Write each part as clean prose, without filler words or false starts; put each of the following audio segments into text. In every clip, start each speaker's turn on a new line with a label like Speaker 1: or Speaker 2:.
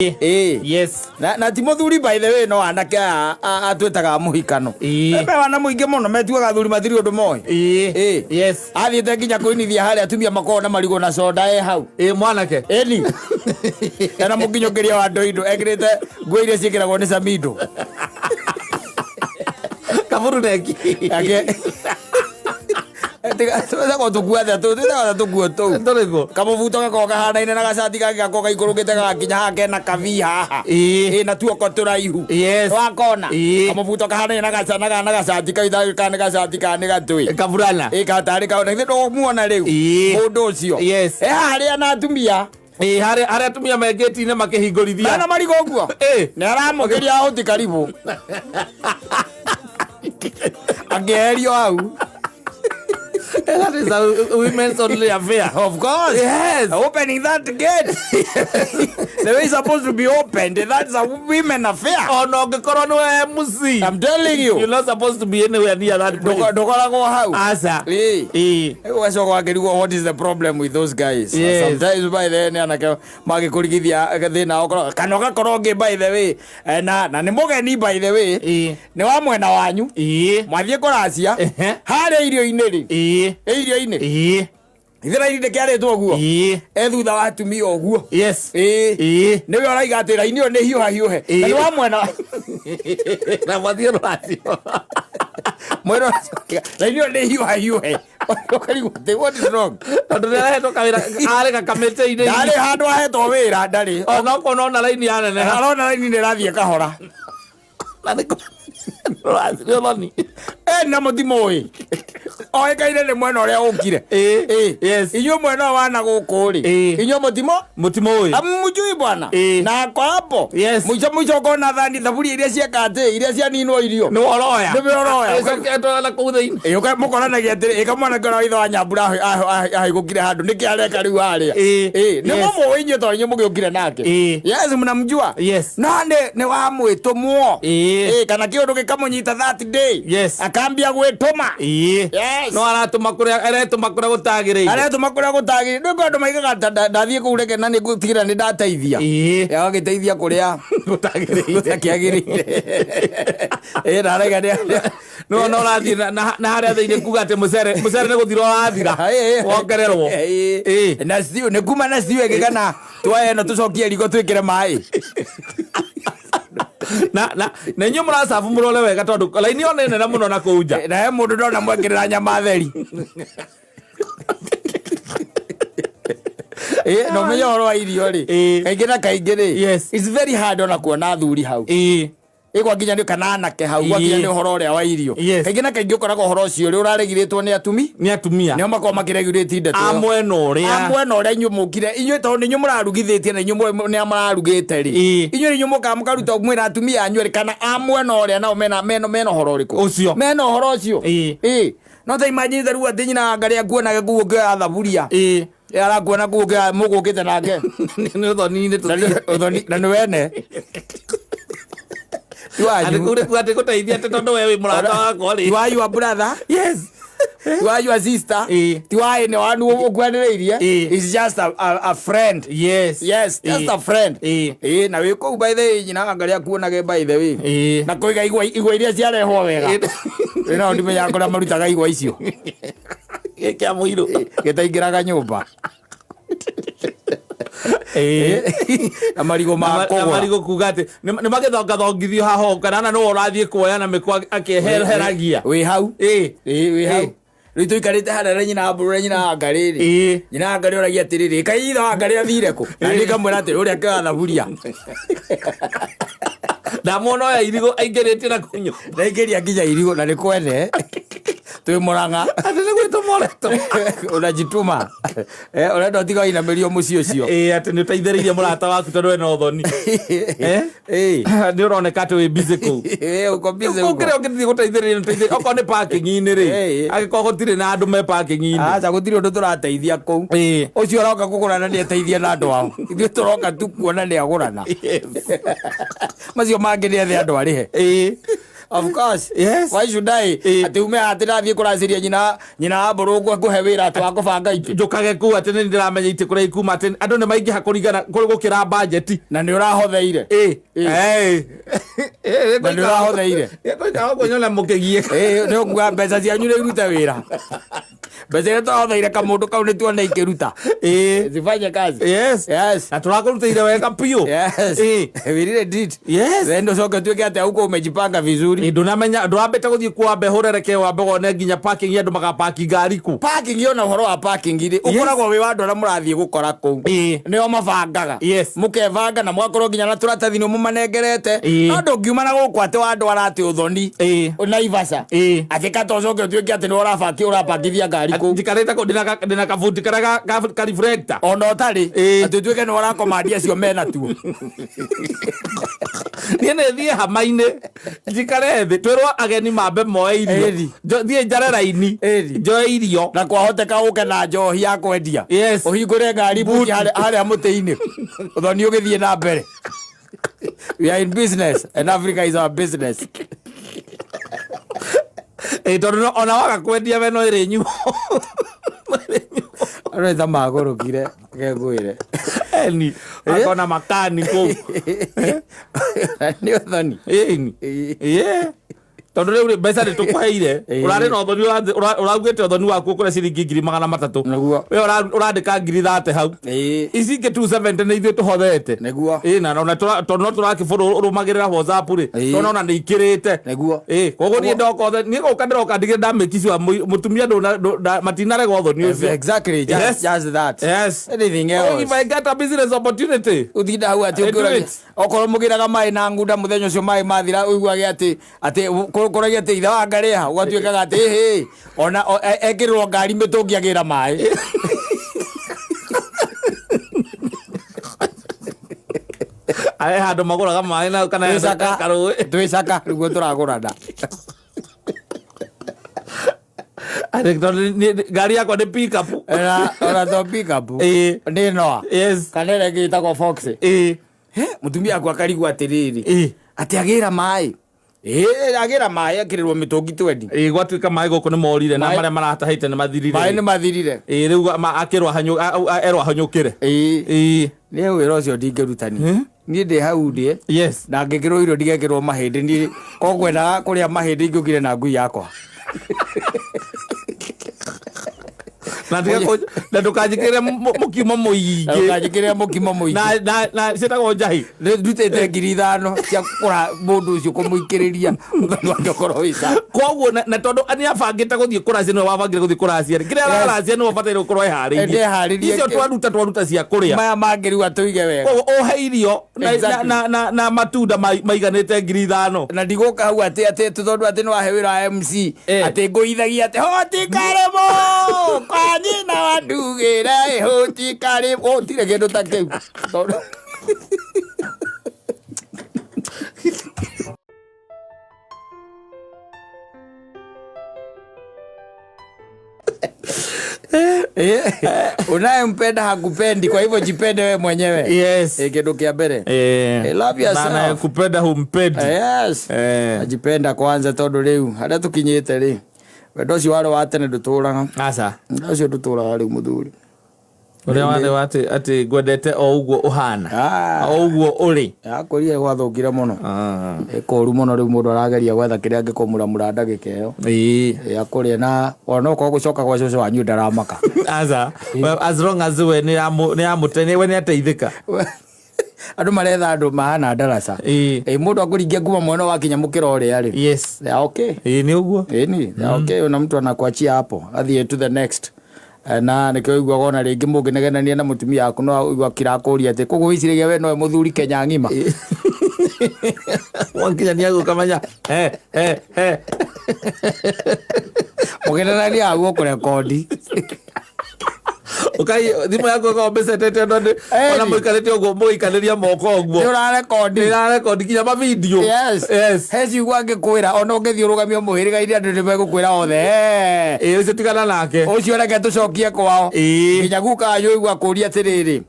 Speaker 1: Ĩĩ.
Speaker 2: Yes.
Speaker 1: Na ti mũthuri, by the way, no anake aya atwĩtaga mũhikano. Me wana mũingĩ mũno metuaga athuri matirĩ ũndũ moĩ. Ĩĩ. Athiĩte nginya kũinithia harĩa atumia makoragwo na marigũ na soda e hau.
Speaker 2: Ĩĩ, mwanake.
Speaker 1: Ĩni ena mũkinyũkĩria wa ndoindo, ekĩrĩte nguo iria ciĩkĩragwo nĩ Samido.
Speaker 2: Kaburuneki.
Speaker 1: Ake twĩtagwo tũkuo atĩa? Twĩtagwo atĩa tũkuo tũu?
Speaker 2: Tũrĩkũ?
Speaker 1: Kamũbuto gakoragwo kahanaine na gacati kangĩ gakoragwo gaikũrũkĩte gagakinya haha kena kavi haha. Ĩ na tuoko tũraihu. Wakona?
Speaker 2: Ĩĩ.
Speaker 1: Kamũbuto kahanaine na gacati kau kana nĩ gacati kana nĩ gatũĩ.
Speaker 2: Kaburana.
Speaker 1: Ĩ gatarĩ kau na githĩ ndũmuona rĩu?
Speaker 2: Ĩĩ.
Speaker 1: Mũndũ ũcio. E harĩa na atumia.
Speaker 2: Ĩĩ, harĩa atumia me ngĩti-inĩ makĩhingũrithia.
Speaker 1: Mena marigũ ũguo. Nĩ aramũkĩria ahũti karibu. Angĩeherio hau.
Speaker 2: That is a women's only affair.
Speaker 1: Of course.
Speaker 2: Yes.
Speaker 1: Opening that gate. The way it's supposed to be opened, that's a women affair.
Speaker 2: Ona ũngĩkorwo nĩwe MC.
Speaker 1: I'm telling you.
Speaker 2: You're not supposed to be anywhere near that place.
Speaker 1: Ndũkoragwo hau.
Speaker 2: Aca.
Speaker 1: Ĩĩ.
Speaker 2: Ĩĩ.
Speaker 1: Ũgacoka wakĩrigwo what is the problem with those guys.
Speaker 2: Yes.
Speaker 1: Sometimes by the nĩ anake magĩkũrigithia thĩna ũkorwo kana ũgakorwo ũngĩ, by the way, na nĩ mũgeni, by the way. Nĩ wa mwena wanyu. Mwathiĩ kũracia. Harĩa irio-inĩ rĩ. Ĩ irio-inĩ. Ithe raini ndĩkĩarĩtwo ũguo. E thutha wa atumia ũguo. Ĩĩ. Nĩwe ũraiga atĩ raini ĩyo nĩ hiũha hiũhe. Na nĩ wa mwena.
Speaker 2: Na mwathiĩ rũracio.
Speaker 1: Mwena ũracokia raini ĩyo nĩ hiũha hiũhe. Ũkarigwo atĩ what is wrong?
Speaker 2: Tondũ nĩ arehetwo kawĩra arĩ gakamĩtĩ-inĩ.
Speaker 1: Ndarĩ handũ ahetwo wĩra, ndarĩ.
Speaker 2: Ona okorwo nona raini yaneneha.
Speaker 1: Arona raini nĩ ĩrathiĩ kahora.
Speaker 2: Na nĩ rũracio nĩ ũthoni.
Speaker 1: Na mũtimũĩ. Oĩkaine nĩ mwena ũrĩa ũkire. Inyuĩ mwena ũyũ wa na gũkũ rĩ. Inyuĩ mũtimo
Speaker 2: Mũtimũĩ.
Speaker 1: Hamjui bwana. Na ako hapo. Mwisho mwisho ũkona thani thaburia iria cieka atĩ iria cianinwo irio.
Speaker 2: Nĩ ũroya.
Speaker 1: Nĩwe ũroya.
Speaker 2: Ĩcoketwo na kũu thĩinĩ.
Speaker 1: Ĩ, mũkoranagia atĩrĩ, ĩka mwanake ũrĩa wa ithe wa Nyambura ahĩgũkire handũ nĩkĩ areka rĩu harĩa?
Speaker 2: Ĩĩ.
Speaker 1: Nĩ mũmũĩ inyuĩ tondũ inyuĩ mũgĩũkire nake. Yes, mnamjua. No nĩ wa mwĩtũmwo. Ĩ, kana kĩũndũ gĩkamũnyita that day. Akambia gwĩtũma. Yes.
Speaker 2: No aratũma kũrĩa aretũma kũrĩa gũtagĩrĩire.
Speaker 1: Aretũma kũrĩa gũtagĩrĩire. Nĩ kwĩ andũ maigaga ndathiĩ kũu reke na nĩ ngũtigĩrĩra nĩ ndateithia. Agagĩteithia kũrĩa
Speaker 2: Gũtagĩrĩire.
Speaker 1: Gũtakĩagĩrĩire. Ĩ, na araiga
Speaker 2: Nĩ wona ũrathiĩ na harĩa thĩinĩ kuga atĩ mũcere nĩ gũthira ũrathira. Wongererwo.
Speaker 1: Na stew nĩ kuma na stew ĩngĩ kana tuoye ĩno tũcokie riko twĩkĩre maĩ.
Speaker 2: Na inyuĩ mũracabu mũrore wega tondũ raini ĩyo nĩ nene mũno na kũu nja.
Speaker 1: Na he mũndũ ndona mwekĩrĩra nyama theri. Ĩ, na ũmenye ũhoro wa irio rĩ, kaingĩ na kaingĩ rĩ, it's very hard ona kuona athuri hau. Ĩ, gwakinya nĩ kana anake hau, gwakinya nĩ ũhoro ũrĩa wa irio. Kaingĩ na kaingĩ ũkoraga ũhoro ũcio ũrĩa ũraregirĩtwo nĩ atumi.
Speaker 2: Nĩ atumia.
Speaker 1: Nĩo makoragwo makĩregurĩti ndeto
Speaker 2: A
Speaker 1: ĩyo.
Speaker 2: mwena ũrĩa.
Speaker 1: A mwena ũrĩa inyuĩ mũkire, inyuĩ tondũ nĩ inyuĩ mũrarugithĩtie na inyuĩ nĩ mararugĩte rĩ. Inyuĩ nĩ inyuĩ mũkaga mũkaruta mwĩra atumia anyu erĩ kana a mwena ũrĩa nao mena ũhoro ũrĩkũ?
Speaker 2: Ũcio.
Speaker 1: Mena ũhoro ũcio. Ĩĩ. No ta imagine ta rĩu atĩ nyina wa Ngarĩ akuonage kũu ũkĩoya thaburia. Ĩ, arakuona kũu ũkĩoya mũgũkĩte nake.
Speaker 2: Nĩ ũthoni-inĩ
Speaker 1: Na
Speaker 2: tũthiĩ.
Speaker 1: ũthoni na nĩ wene. Ti wanyu.
Speaker 2: Atĩ kũu atĩ gũteithia atĩ tondũ we wĩ mũrata wakwa rĩ.
Speaker 1: Ti wa your brother. Ti wa your sister. Ti wa ene wanu ũkuanĩrĩirie. It's just a friend. Yes, just a friend. Ĩĩ, na wĩ kũu, by the way, nyina wa Ngarĩ akuonage, by the way. Na kũiga igwa iria ciarehwo wega. Ĩ, no ndimenyaga kũrĩa marutaga igwa icio.
Speaker 2: Gĩkĩa mũirũ.
Speaker 1: Gĩtaingĩraga nyũmba. Na marigũ ma
Speaker 2: Na
Speaker 1: kũgũra.
Speaker 2: marigũ kuga atĩ nĩ magĩthongathongithio haha ũũ, kana na nĩwe ũrathiĩ kuoya na mĩkwa akĩheraheragia.
Speaker 1: Wĩ hau. Ĩĩ, wĩ hau. Rĩu tũikarĩte harĩa na nyina wa mbũrũ na nyina wa Ngarĩ rĩ. Nyina wa Ngarĩ oragia atĩrĩrĩ, kaĩ ithe wa Ngarĩ athire kũ? Na niĩ ngamwĩra atĩrĩ, ũrĩa akĩoya thaburia.
Speaker 2: Ndamuona oya irigũ aingĩrĩtie na kũu nyũmba.
Speaker 1: Ndaingĩria nginya irigũ na nĩ kwene. Twĩ Mũrang'a.
Speaker 2: Atĩ nĩ gwĩtũma ũretũma.
Speaker 1: Unajituma. Ũrenda ũtiga wainamĩrio mũciĩ ũcio.
Speaker 2: Ĩĩ, atĩ nĩ ũteithĩrĩirie mũrata waku tondũ ena ũthoni.
Speaker 1: Ĩĩ.
Speaker 2: Nĩ ũroneka atĩ wĩ busy kũu.
Speaker 1: Ĩĩ, uko busy
Speaker 2: Kũu
Speaker 1: huko.
Speaker 2: kĩrĩa ũngĩthiĩ gũteithĩrĩria nĩ ũteithĩrĩria. Okorwo nĩ parking-inĩ rĩ, angĩkorwo gũtirĩ na andũ me parking-inĩ.
Speaker 1: Aca, gũtirĩ ũndũ tũrateithia kũu. Ũcio ũroka kũgũrana nĩ eteithia na andũ ao. Ithuĩ tũroka tu kuona nĩ agũrana. Macio mangĩ nĩ ethe andũ arĩhe. Of course.
Speaker 2: Yes.
Speaker 1: Why should I?
Speaker 2: Ĩĩ.
Speaker 1: Atĩ ume atĩ ndathiĩ kũracĩria nyina nyina wa mbũrũngũ ngũhe wĩra atĩ wa kũbanga itĩ.
Speaker 2: Njũkage kuu atĩ nĩ ndĩramenya itĩ kũrĩa ikuma atĩ andũ nĩ maingĩha kũringana kũrĩ gũkĩra bajeti.
Speaker 1: Na nĩ ũrahotheire.
Speaker 2: Ĩĩ.
Speaker 1: Ĩĩ.
Speaker 2: Ĩĩ.
Speaker 1: Na nĩ ũrahotheire.
Speaker 2: Ngũikara ũguo nyone mũkĩgiĩka.
Speaker 1: Ĩĩ, nĩ ũkuga mbeca cianyu nĩ irute wĩra. Mbeca iria twahotheire kamũndũ kau nĩ tuone ikĩruta.
Speaker 2: Ĩĩ.
Speaker 1: Zifanye kazi.
Speaker 2: Yes.
Speaker 1: Yes.
Speaker 2: Na tũrakũrutĩire wega biũ.
Speaker 1: Yes.
Speaker 2: Ĩĩ.
Speaker 1: We really did.
Speaker 2: Yes.
Speaker 1: Then ũcoke ũtuĩke atĩ huko umejipanga vizuri.
Speaker 2: Ĩ, ndũnamenya ndũrambĩte gũthiĩ kuo wambe hũrereke wambe wone nginya parking andũ magapaki ngari kũ.
Speaker 1: Parking yona ũhoro wa parking rĩ, ũkoragwo wĩ wa andũ arĩa mũrathiĩ gũkora kũu.
Speaker 2: Ĩĩ.
Speaker 1: Nĩo mabangaga.
Speaker 2: Yes.
Speaker 1: Mũkebanga na mũgakorwo nginya na tũratathi nĩ mũmanengerete.
Speaker 2: Ĩĩ.
Speaker 1: No ndũngiuma na gũkũ atĩ wandwara atĩ ũthoni.
Speaker 2: Ĩĩ.
Speaker 1: Naivasha.
Speaker 2: Ĩĩ.
Speaker 1: Atĩ kata ũcoke ũtuĩke atĩ nĩwe ũrabaki ũrabangithia ngari kũu.
Speaker 2: Njikarĩte kũ ndĩna kabuti karĩa ka reflector.
Speaker 1: Ona ũtarĩ.
Speaker 2: Ĩĩ.
Speaker 1: Atĩ ũtuĩke nĩwe ũrakomandia acio mena tuo.
Speaker 2: Niĩ nĩ thiĩ hama-inĩ njikare thĩ twĩrwo ageni mambe moe irio.
Speaker 1: Ĩni.
Speaker 2: Thiĩ njare raini
Speaker 1: Ĩni.
Speaker 2: njoe irio.
Speaker 1: Na kwahoteka ũke na njohi ya kwendia.
Speaker 2: Yes.
Speaker 1: Ũhingũre ngari buti harĩa mũtĩ-inĩ. Ũthoni ũgĩthiĩ na mbere. We are in business and Africa is our business.
Speaker 2: Ĩ, tondũ ona waga kwendia we no ĩrĩ nyuo.
Speaker 1: Andũ nĩ ta magũrũkire ngwĩre.
Speaker 2: Eni akona makani kũu.
Speaker 1: Nĩ ũthoni.
Speaker 2: Ĩni. Ĩĩ. Tondũ rĩu rĩ, mbeca nĩ tũkũheire.
Speaker 1: Ĩĩ.
Speaker 2: Ũrarĩ na ũthoni ũraugĩte ũthoni waku ũkũrĩa ciringi 300,000.
Speaker 1: Nĩguo.
Speaker 2: We ũrandĩka 30,000 hau.
Speaker 1: Ĩĩ.
Speaker 2: Ici ingĩ 270 nĩ ithuĩ tũhothete.
Speaker 1: Nĩguo.
Speaker 2: Ĩĩ na ona tondũ no tũrakĩbũrũ ũrũmagĩrĩra WhatsApp rĩ.
Speaker 1: Ĩĩ.
Speaker 2: Tondũ ona nĩ ikĩrĩte.
Speaker 1: Nĩguo.
Speaker 2: Ĩĩ, koguo niĩ ndoka ũthoni niĩ gũka ndĩroka ndigĩre ndamĩki sure mũtumia matinarega ũthoni ũcio.
Speaker 1: Exactly. Just,
Speaker 2: Yes.
Speaker 1: just that.
Speaker 2: Yes.
Speaker 1: Anything
Speaker 2: Oh, if
Speaker 1: else.
Speaker 2: I get a business opportunity.
Speaker 1: Ũtinda hau atĩ
Speaker 2: I do
Speaker 1: ũkĩũragia
Speaker 2: it.
Speaker 1: okorwo mũgĩraga maĩ na ngunda mũthenya ũcio maĩ mathira ũiguage atĩ atĩ kũragia atĩ ithe wa ngarĩha ũgatuĩkaga atĩ hĩ ona ekĩrĩrwo ngari mĩtũngi agĩra maĩ.
Speaker 2: Ahe handũ magũraga maĩ na kana
Speaker 1: Twĩcaka
Speaker 2: karũĩ.
Speaker 1: twĩcaka nĩguo tũragũrana.
Speaker 2: Atĩ tondũ ngari yakwa nĩ pick up.
Speaker 1: Ona to pick up.
Speaker 2: Ĩĩ.
Speaker 1: Nĩ Noah.
Speaker 2: Yes.
Speaker 1: Kana ĩrĩa ĩngĩ ĩtagwo Fox.
Speaker 2: Ĩĩ.
Speaker 1: He, mũtumia akwa akarigwo atĩrĩrĩ.
Speaker 2: Ĩĩ.
Speaker 1: Atĩ agĩra maĩ. Ĩĩ, agĩra maĩ akĩrĩrwo mĩtũngi twendi.
Speaker 2: Ĩĩ gwatuĩka maĩ gũkũ nĩ morire na
Speaker 1: Maĩ-
Speaker 2: marĩa maratahĩte nĩ mathirire.
Speaker 1: Maĩ nĩ mathirire.
Speaker 2: Ĩĩ rĩu akĩrwo erwo ahanyũkĩre.
Speaker 1: Ĩĩ.
Speaker 2: Ĩĩ.
Speaker 1: Niĩ wĩra ũcio ndingĩrutani. Niĩ ndĩ hau ndĩ.
Speaker 2: Yes.
Speaker 1: Na ngĩkĩrwo irio ndigekĩrwo mahĩndĩ niĩ korwo ngwendaga kũrĩa mahĩndĩ ingĩũkire na ngui yakwa.
Speaker 2: Na tiga na ndũkanjĩkĩre mũkimo
Speaker 1: Na
Speaker 2: mũingĩ.
Speaker 1: ndũkanjĩkĩre mũkimo mũingĩ.
Speaker 2: Na ciĩtagwo njahi.
Speaker 1: Ndutĩte 5,000 cia kũgũra mũndũ ũcio kũmũikĩrĩria mũthoni wake ũkorwo wĩ sawa.
Speaker 2: Koguo na tondũ nĩ abangĩte gũthiĩ kũracia nĩwe wabangire gũthiĩ kũracia rĩ. Kĩrĩa araracia nĩwe ũbataire gũkorwo eharĩirie.
Speaker 1: Ndĩharĩrie
Speaker 2: Icio twaruta cia kũrĩa.
Speaker 1: Maya mangĩ rĩu atũige wega.
Speaker 2: Koguo ũhe irio
Speaker 1: Exactly.
Speaker 2: na matunda maiganĩte 5,000.
Speaker 1: Na ndigũka hau atĩ atĩ tondũ atĩ nĩ wahe wĩra wa MC
Speaker 2: Eh.
Speaker 1: atĩ ngũithagia atĩ hoti karibu kwa nyina wa ndugĩre hoti karibu gũtirĩ kĩndũ ta kĩu. Tondũ Unayempenda hakupendi, kwa hivyo jipende wewe mwenyewe.
Speaker 2: Yes.
Speaker 1: Kĩndũ kĩa mbere.
Speaker 2: Eh.
Speaker 1: Love yourself.
Speaker 2: Na anayekupenda humpendi.
Speaker 1: Yes. Ajipenda kwanza tondũ rĩu harĩa tũkinyĩte rĩ wendo ũcio warĩ wa tene ndũtũraga.
Speaker 2: Aca.
Speaker 1: Wendo ũcio ndũtũraga rĩu mũthuri.
Speaker 2: Ũrĩa warĩ wa atĩ ngwendete o ũguo ũhana.
Speaker 1: Ah.
Speaker 2: O ũguo ũrĩ.
Speaker 1: Yakũrire gwathũkire mũno. Ĩ kũũru mũno rĩu mũndũ arageria gwetha kĩrĩa angĩkũmuramura ndagĩka ĩyo.
Speaker 2: Ĩĩ.
Speaker 1: Ĩ akũrĩe na ona okorwo gũcoka gwa cũcũ wanyu ndaramaka.
Speaker 2: Aca. Well, as long as we nĩ yamũte we nĩ ateithĩka.
Speaker 1: Andũ maretha andũ mahana ndaraca.
Speaker 2: Ĩĩ.
Speaker 1: Ĩ mũndũ akũringia kuma mwena wakinya mũkĩra ũrĩa rĩ.
Speaker 2: Yes.
Speaker 1: They are okay.
Speaker 2: Ĩĩ nĩ ũguo.
Speaker 1: Ĩni, they are okay ona mtu anakuachia hapo athiĩ to the next. Na nĩkĩo ũiguaga ona rĩngĩ mũngĩnegenania na mũtumia waku no ũigua akirakũria atĩ koguo wĩciragia we nowe mũthuri Kenya ng'ima.
Speaker 2: Mwakinya nĩ agũkamenya. He he he.
Speaker 1: Mũkĩnegenania hau ũkũrekondi.
Speaker 2: Ũkai thimũ yaku ĩkoragwo mĩcetete ona
Speaker 1: Ĩni.
Speaker 2: ona mũikarĩte ũguo mũgĩikanĩria moko ũguo.
Speaker 1: Nĩ ũrarekondi.
Speaker 2: Nĩrarekondi nginya mavideo.
Speaker 1: Yes.
Speaker 2: Yes.
Speaker 1: He ciugo angĩkwĩra ona ũngĩthiĩ ũrũgamio mũhĩrĩga-inĩ andũ nĩ megũkwĩra othe.
Speaker 2: Ĩĩ ũcio tigana nake.
Speaker 1: Ũcio reke tũcokie kwao.
Speaker 2: Ĩĩ.
Speaker 1: Nginya guka wanyu ũigua akũria atĩrĩrĩ.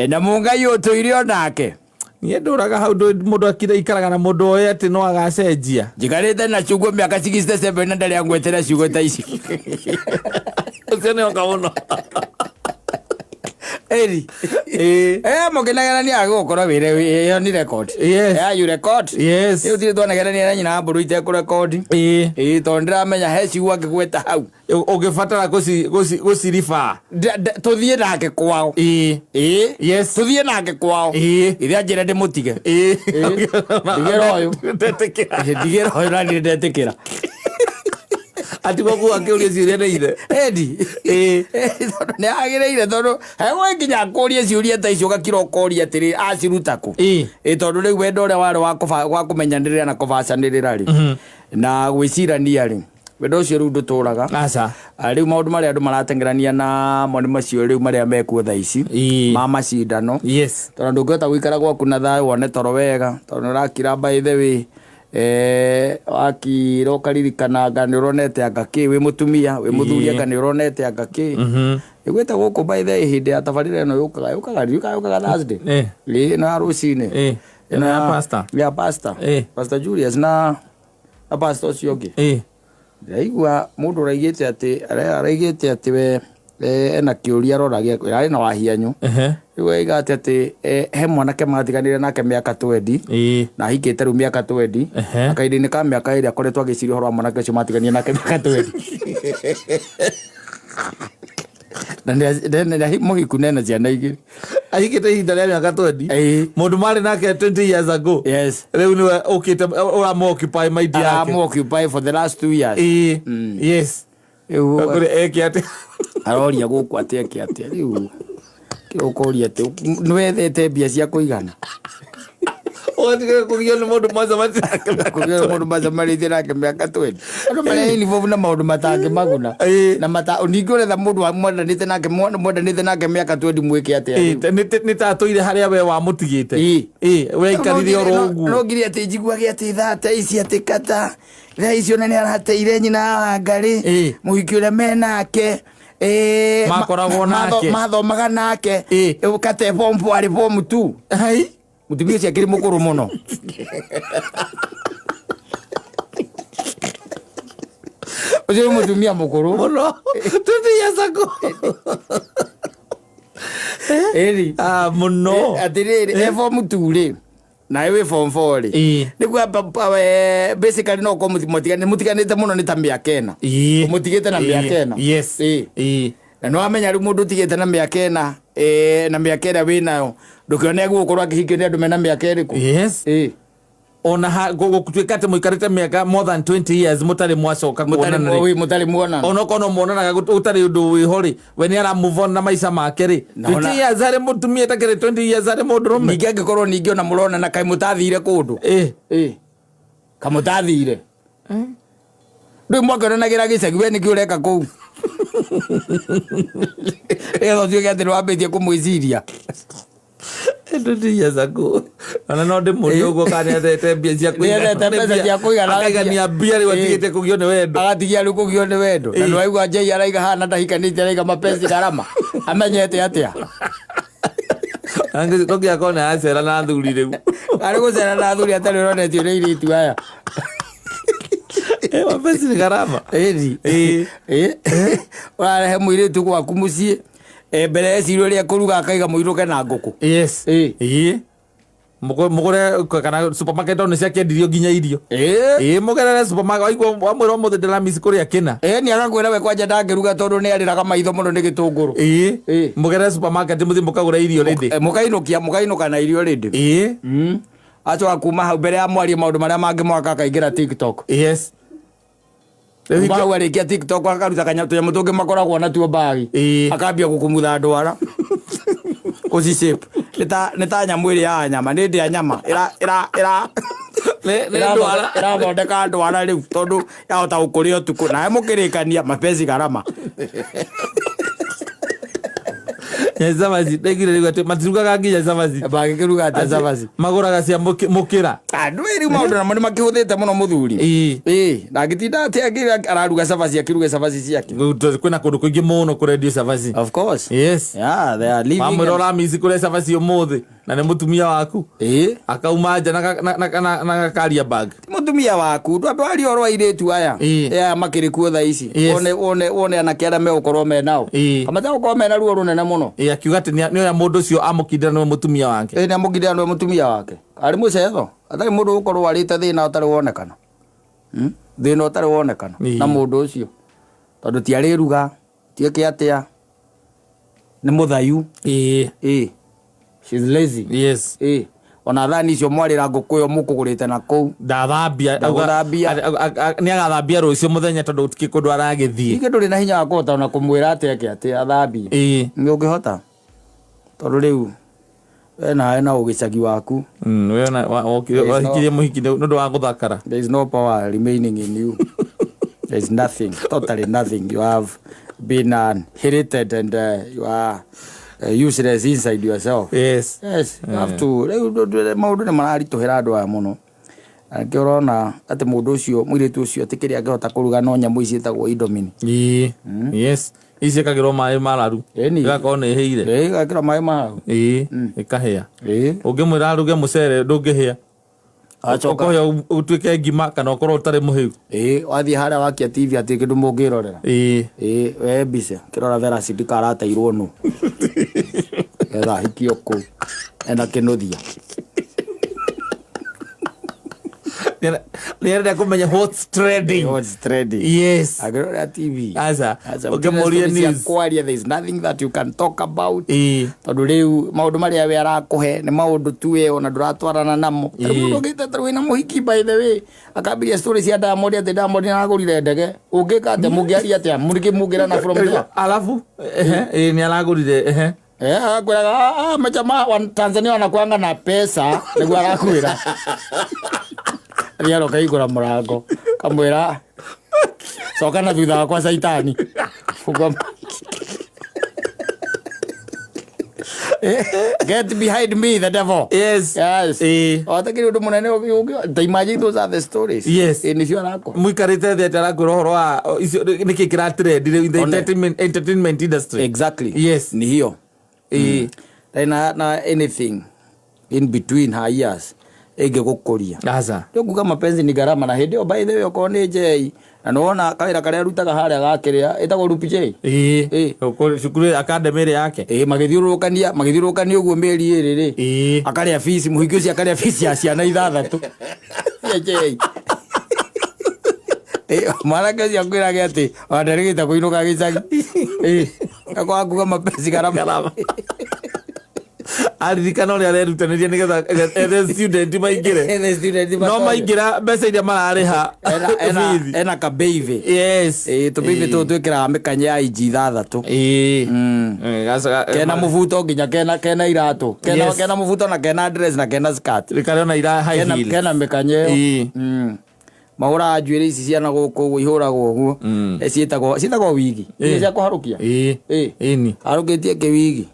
Speaker 1: Na mũngai ũtũire onake.
Speaker 2: Niĩ ndũraga hau mũndũ akira ikaraga na mũndũ oĩ atĩ no agacenjia.
Speaker 1: Njikarĩte na ciugo mĩaka 67 na ndarĩ angwetera ciugo ta ici.
Speaker 2: Ũcio nĩ oka mũno.
Speaker 1: Eri.
Speaker 2: Ĩĩ.
Speaker 1: Mũkĩnegenania agũkorwo wĩre ĩyo nĩ record.
Speaker 2: Yes.
Speaker 1: Yeah, you record.
Speaker 2: Yes.
Speaker 1: Rĩu tirĩ twanegenania na nyina wa mbũrũ itekũrekondi.
Speaker 2: Ĩĩ.
Speaker 1: Ĩĩ, tondũ ndĩramenya he ciugo angĩgweta hau.
Speaker 2: Ũngĩbatara gũciriba.
Speaker 1: Tũthiĩ nake kwao.
Speaker 2: Ĩĩ.
Speaker 1: Ĩĩ.
Speaker 2: Yes.
Speaker 1: Tũthiĩ nake kwao.
Speaker 2: Ĩĩ.
Speaker 1: Ithe anjĩre ndĩmũtige.
Speaker 2: Ĩĩ.
Speaker 1: Ndigĩra ũyũ.
Speaker 2: Ndetĩkĩra.
Speaker 1: Ndigĩra ũyũ na niĩ ndetĩkĩra.
Speaker 2: Atigwo kuo akĩũria ciũria nĩ ithe.
Speaker 1: Edi.
Speaker 2: Ĩĩ.
Speaker 1: Tondũ nĩ agĩrĩire tondũ hegwe nginya akũrie ciũria ta icio ũgakira ũkoria atĩrĩ aciruta kũ.
Speaker 2: Ĩĩ.
Speaker 1: Ĩ tondũ rĩu wendo ũrĩa warĩ wa kũmenyanĩrĩra na kũbacanĩrĩra rĩ na gwĩcirania rĩ wendo ũcio rĩu ndũtũraga.
Speaker 2: Aca.
Speaker 1: Rĩu maũndũ marĩa andũ marateng'erania namo nĩ macio rĩu marĩa mekuo thaa ici
Speaker 2: Ĩĩ.
Speaker 1: ma macindano.
Speaker 2: Yes.
Speaker 1: Tondũ ndũngĩhota gũikara gwaku na thayũ wone toro wega tondũ nĩ ũrakira by the way wakira ũkaririkana anga nĩ ũronete anga kĩ wĩ mũtumia wĩ mũthuri anga nĩ ũronete anga kĩ. Ĩgwĩte gũkũ by the way hĩndĩ ya tabarĩra ĩno yũkaga yũkaga Thursday. Ĩĩ, ĩno ya rũcinĩ.
Speaker 2: Ĩno ya pastor.
Speaker 1: Ya pastor. Pastor Julius na pastor ũcio ũngĩ. Ndĩraigua mũndũ ũraigĩte atĩ araigĩte atĩ we ena kĩũria arora gĩa arĩ na wahianyũ. Rĩu aiga atĩ he mwanake matiganire nake mĩaka 20 na ahikĩte rĩu mĩaka 20 na kahinda-inĩ ka mĩaka ĩrĩa akoretwo agĩciria ũhoro wa mwanake ũcio matiganire nake mĩaka 20. Na nĩ mũhiku na ena ciana igĩrĩ.
Speaker 2: Ahikĩte ihinda rĩa mĩaka 20.
Speaker 1: Ĩĩ.
Speaker 2: Mũndũ marĩ nake 20 years ago.
Speaker 1: Yes.
Speaker 2: Rĩu nĩwe ũkĩte ũramũ-occupy mind yake.
Speaker 1: Aramũ-occupy for the last 2 years.
Speaker 2: Ĩĩ. Yes.
Speaker 1: Rĩu
Speaker 2: Kũrĩ eke atĩa?
Speaker 1: aroria gũkũ atĩ eke atĩa rĩu. Ũkoria atĩ nĩwethete mbia cia kũigana.
Speaker 2: Ũgatiga kũgio nĩ mũndũ mwacemanĩtie nake mĩaka
Speaker 1: Kũgio nĩ mũndũ mwacemanĩtie nake mĩaka 20. Andũ marĩa involved na maũndũ matangĩmaguna.
Speaker 2: Ĩĩ.
Speaker 1: Na mata ningĩ ũretha mũndũ wa mwendanĩte nake mwendanĩte nake mĩaka 20 mwĩke atĩa
Speaker 2: Ĩĩ,
Speaker 1: rĩu?
Speaker 2: nĩ ta atũire harĩa we wamũtigĩte.
Speaker 1: Ĩĩ.
Speaker 2: Ĩĩ, we aikarire oro ũguo.
Speaker 1: No ngirie atĩ njiguage atĩ thaa ta ici atĩ kata thaa icio na nĩ arateire nyina wa Wangarĩ
Speaker 2: Ĩĩ.
Speaker 1: mũhiki ũrĩa menake.
Speaker 2: Makoragwo nake.
Speaker 1: Mathomaga nake.
Speaker 2: Ĩĩ.
Speaker 1: Kate form 4 arĩ form 2.
Speaker 2: Hai.
Speaker 1: Mũtumia ũcio akĩrĩ mũkũrũ mũno. Ũcio nĩ mũtumia mũkũrũ.
Speaker 2: Mũno. 20 years ago.
Speaker 1: Ĩri.
Speaker 2: Ah, mũno.
Speaker 1: Atĩrĩrĩ, e form 2 rĩ. Nawe wĩ form 4 rĩ.
Speaker 2: Ĩĩ.
Speaker 1: Nĩguo basically no ũkorwo mũtiganĩte mũno nĩ ta mĩaka ĩna.
Speaker 2: Ĩĩ.
Speaker 1: Mũtigĩte na mĩaka ĩna.
Speaker 2: Yes.
Speaker 1: Ĩĩ.
Speaker 2: Ĩĩ.
Speaker 1: Na nĩ wamenya rĩu mũndũ ũtigĩte na mĩaka ĩna na mĩaka ĩrĩa wĩnayo ndũkĩone egũgũkorwo akĩhikio nĩ andũ mena mĩaka ĩrĩkũ.
Speaker 2: Yes.
Speaker 1: Ĩĩ.
Speaker 2: Ona gũtuĩka atĩ mũikarĩte mĩaka more than 20 years mũtarĩ mwacoka kuonana rĩ.
Speaker 1: Mũtarĩ muonana.
Speaker 2: Ona okorwo no muonanaga gũtarĩ ũndũ wĩho rĩ, we nĩ ara move on na maica make rĩ.
Speaker 1: Na ona-
Speaker 2: 20 years harĩ mũtumia ĩtakĩrĩ 20 years harĩ mũndũrũme.
Speaker 1: Ningĩ angĩkorwo ningĩ ona mũronana kaĩ mũtathire kũndũ.
Speaker 2: Ĩĩ.
Speaker 1: Ĩĩ. Kamũtathire. Ndũĩ mwakĩonanagĩra gĩcagi we nĩkĩ ũreka kũu. Nĩgetha ũtuĩke atĩ nĩwambĩtie kũmwĩciria.
Speaker 2: 20 years ago. Ona no ndĩmũrie ũguo kana nĩethete mbia cia kũigana.
Speaker 1: Nĩethete mbeca cia kũigana.
Speaker 2: Akaigania mbia rĩu atigĩte kũgio nĩ wendo.
Speaker 1: Agatigia rĩu kũgio nĩ wendo. Na nĩwaigua Njei araiga haha na ndahikanĩtie araiga mapenzi gharama. Amenyete atĩa?
Speaker 2: No nginya akorwo nĩ aracera na athuri rĩu.
Speaker 1: Arĩ gũcera na athuri atarĩ ũronetio nĩ airĩtu aya.
Speaker 2: Mapenzi nĩ gharama.
Speaker 1: Ĩni.
Speaker 2: Ĩĩ.
Speaker 1: Ĩĩ. Ũrarehe mũirĩtu gwaku mũciĩ. Mbere eciria ũrĩa ekũruga akaiga mũirũke na ngũkũ.
Speaker 2: Yes.
Speaker 1: Ĩĩ.
Speaker 2: Ĩĩ. Mũgũre kana supermarket nĩ ciakĩendirio nginya irio.
Speaker 1: Ĩĩ.
Speaker 2: Ĩĩ, mũgerere supermarket waigua wamwĩra ũmũthĩ ndĩramiss kũrĩa kĩna.
Speaker 1: Ĩĩ, nĩ agakwĩra we kwanja ndangĩruga tondũ nĩ arĩraga maitho mũno nĩ gĩtũngũrũ.
Speaker 2: Ĩĩ.
Speaker 1: Ĩĩ.
Speaker 2: Mũgerere supermarket mũthiĩ mũkagũre irio rĩndĩ.
Speaker 1: Mũkainũka na irio rĩndĩ.
Speaker 2: Ĩĩ.
Speaker 1: Acoka kuma hau mbere ya mwarie maũndũ marĩa mangĩ mwaka akaingĩra TikTok.
Speaker 2: Yes.
Speaker 1: Kuma hau arĩkia TikTok akaruta tũnyamũ tũngĩ makoragwo natuo mbagi.
Speaker 2: Ĩĩ.
Speaker 1: Akambia gũkumutha ndwara. Gũci shape. Nĩ ta nyamũ ĩrĩa ya nyama, nĩ ndĩa nyama.
Speaker 2: Nĩ ndwara.
Speaker 1: Ĩrathondeka ndwara rĩu tondũ yahota gũkũrĩa ũtukũ. Nawe mũkĩrĩkania mapenzi gharama.
Speaker 2: Cabaci, ndaiguire rĩu atĩ matirugaga nginya cabaci.
Speaker 1: Magĩkĩruga atĩa cabaci?
Speaker 2: Magũraga cia mũkĩra.
Speaker 1: Andũ rĩu maũndũ namo nĩ makĩhũthĩte mũno mũthuri.
Speaker 2: Ĩĩ.
Speaker 1: Ĩĩ, na angĩtinda atĩ araruga cabaci akĩruge cabaci ciake.
Speaker 2: Kwĩna kũndũ kũingĩ mũno kũrendio cabaci.
Speaker 1: Of course.
Speaker 2: Yes.
Speaker 1: Yeah, they are living.
Speaker 2: Wamwĩra ũramici kũrĩa cabaci ũmũthĩ. Na nĩ mũtumia waku.
Speaker 1: Ĩĩ.
Speaker 2: Akauma nja na gakaria bag.
Speaker 1: Ti mũtumia waku, ndwambe waria ũhoro wa airĩtu aya.
Speaker 2: Ĩĩ.
Speaker 1: Aya makĩrĩ kuo thaa ici.
Speaker 2: Yes.
Speaker 1: Wone anake arĩa megũkorwo me nao.
Speaker 2: Ĩĩ.
Speaker 1: Kamata gũkorwo mena ruo rũnene mũno.
Speaker 2: Ĩĩ, akiuga atĩ nĩ oya mũndũ ũcio amũkindĩra nĩwe mũtumia wake.
Speaker 1: Ĩĩ, nĩamũkindĩra nĩwe mũtumia wake. Arĩ mũcetho, atarĩ mũndũ ũgũkorwo arĩte thĩna ũtarĩ wonekana. Thĩna ũtarĩ wonekana
Speaker 2: Ĩĩ.
Speaker 1: na mũndũ ũcio. Tondũ ti arĩruga, ti eke atĩa, nĩ mũthayu.
Speaker 2: Ĩĩ.
Speaker 1: Ĩĩ. She's lazy.
Speaker 2: Yes.
Speaker 1: Ĩĩ. Ona thani icio mwarĩra ngũkũ ĩyo mũkũgũrĩte na kũu.
Speaker 2: Ndathambia.
Speaker 1: Ndagũthambia.
Speaker 2: Nĩ agathambia rũciũ mũthenya tondũ gũtikĩ kũndũ aragĩthiĩ.
Speaker 1: Ningĩ ndũrĩ na hinya wa kũhota ona kũmwĩra atĩ eke atĩ athambie.
Speaker 2: Ĩĩ.
Speaker 1: Nĩ ũngĩhota. Tondũ rĩu we nawe na ũgĩcagi waku.
Speaker 2: We ona wahikirie mũhiki nĩ ũndũ wa gũthakara.
Speaker 1: There is no power remaining in you. There is nothing, totally nothing. You have been inherited and you are useless inside yourself.
Speaker 2: Yes.
Speaker 1: Yes, you have to. Rĩu maũndũ nĩ mararitũhĩra andũ aya mũno. Na nĩkĩo ũrona atĩ mũndũ ũcio, mũirĩtu ũcio, atĩ kĩrĩa angĩhota kũruga no nyamũ ici ciĩtagwo Indomie.
Speaker 2: Ĩĩ. Yes. Ici ciĩkagĩrwo maĩ mararu.
Speaker 1: Ĩni.
Speaker 2: Ĩgakorwo nĩ ĩhĩire.
Speaker 1: Ĩĩ, ĩgekĩrwo maĩ mararu.
Speaker 2: Ĩĩ, ĩkahĩa.
Speaker 1: Ĩĩ.
Speaker 2: Ũngĩmwĩra aruge mũcere ndũngĩhĩa.
Speaker 1: Acoka.
Speaker 2: Ũkũhĩa ũtuĩke ngima kana ũkorwo ũtarĩ mũhĩu.
Speaker 1: Ĩĩ, wathiĩ harĩa wakia TV atĩ kĩndũ mũngĩrorera.
Speaker 2: Ĩĩ.
Speaker 1: Ĩĩ, we mbica, kĩrora Vera Sidika arateirwo nũ. Getha ahikio kũu. Ena kĩnũthia.
Speaker 2: Nĩ arenda kũmenya what's trending.
Speaker 1: What's trending.
Speaker 2: Yes.
Speaker 1: Akĩrora TV.
Speaker 2: Aca.
Speaker 1: Aca,
Speaker 2: Ũngĩmũria
Speaker 1: gũtirĩ cia
Speaker 2: news.
Speaker 1: kwaria, there is nothing that you can talk about.
Speaker 2: Ĩĩ.
Speaker 1: Tondũ rĩu maũndũ marĩa we arakũhe nĩ maũndũ tu we ona ndũratwarana namo. Tarĩu
Speaker 2: Ĩĩ.
Speaker 1: mũndũ ũngĩte tarĩu wĩna mũhiki by the way, akambĩrĩria story cia Diamond atĩ Diamond nĩaragũrire ndege. Ũngĩka atĩa? Mũngĩaria atĩa? Mũngĩmũngĩrana from there?
Speaker 2: Alafu ehe, ĩĩ nĩ aragũrire ehe.
Speaker 1: Akwĩraga, majamaa wa Tanzania wanakuanga na pesa, nĩguo arakwĩra. Athiaga ũkaihingũra mũrango, kamwĩra coka na thutha wakwa caitani. Fungua Get behind me, the devil.
Speaker 2: Yes.
Speaker 1: Yes.
Speaker 2: Ĩĩ.
Speaker 1: Watakiri ũndũ mũnene ta imagine those are the stories.
Speaker 2: Yes.
Speaker 1: Ĩĩ, nĩcio arakwa.
Speaker 2: Mũikarĩte thĩ atĩ arakwĩra ũhoro wa icio nĩkĩ kĩratrend rĩu in the
Speaker 1: One.
Speaker 2: entertainment industry.
Speaker 1: Exactly.
Speaker 2: Yes.
Speaker 1: Ni hiyo.
Speaker 2: Ĩĩ.
Speaker 1: Na anything in between her years ĩngĩgũkũria.
Speaker 2: Aca.
Speaker 1: Rĩu nguga mapenzi ni gharama na hĩndĩ ĩyo by the way okorwo nĩ Jay na nĩwona kawĩra karĩa arutaga harĩa gakĩrĩa ĩtagwo Rupi J.
Speaker 2: Ĩĩ.
Speaker 1: Ĩĩ.
Speaker 2: Cukuru academy ĩrĩa yake.
Speaker 1: Ĩĩ, magĩthiũrũrũkania ũguo mĩeri ĩrĩ rĩ.
Speaker 2: Ĩĩ.
Speaker 1: Akarĩa fees, mũhiki ũcio akarĩa fees ya ciana ithathatũ. Cia Jay. Ĩĩ, mwanake ũcio akwĩrage atĩ ona ndarĩgĩte kũinũka gĩcagi. Ĩĩ, akorwo akuga mapenzi gharama.
Speaker 2: Aririkana ũrĩa arerutanĩria nĩgetha ethe student maingĩre.
Speaker 1: Ethe student
Speaker 2: No
Speaker 1: matonye.
Speaker 2: maingĩra mbeca iria mararĩha bithi.
Speaker 1: Ena kabeithi.
Speaker 2: Yes.
Speaker 1: Ĩĩ, tũbeithi tũtũ twĩkĩraga mĩkanya ya inji ithathatũ.
Speaker 2: Ĩĩ. Ĩĩ,
Speaker 1: Kena mũbuto nginya kena iratũ. Kena
Speaker 2: Yes.
Speaker 1: kena mũbuto na kena dress na kena skirt.
Speaker 2: Rĩkarĩa ona ira high
Speaker 1: Kena
Speaker 2: heels.
Speaker 1: kena mĩkanya ĩyo.
Speaker 2: Ĩĩ.
Speaker 1: Mahũraga njuĩrĩ ici ciana gũkũ ũguo ihũragwo ũguo. Ciĩtagwo wigi.
Speaker 2: Ĩĩ.
Speaker 1: Cia kũharũkia.
Speaker 2: Ĩĩ.
Speaker 1: Ĩĩ.
Speaker 2: Ĩni.
Speaker 1: Harũkĩtie kĩwigi.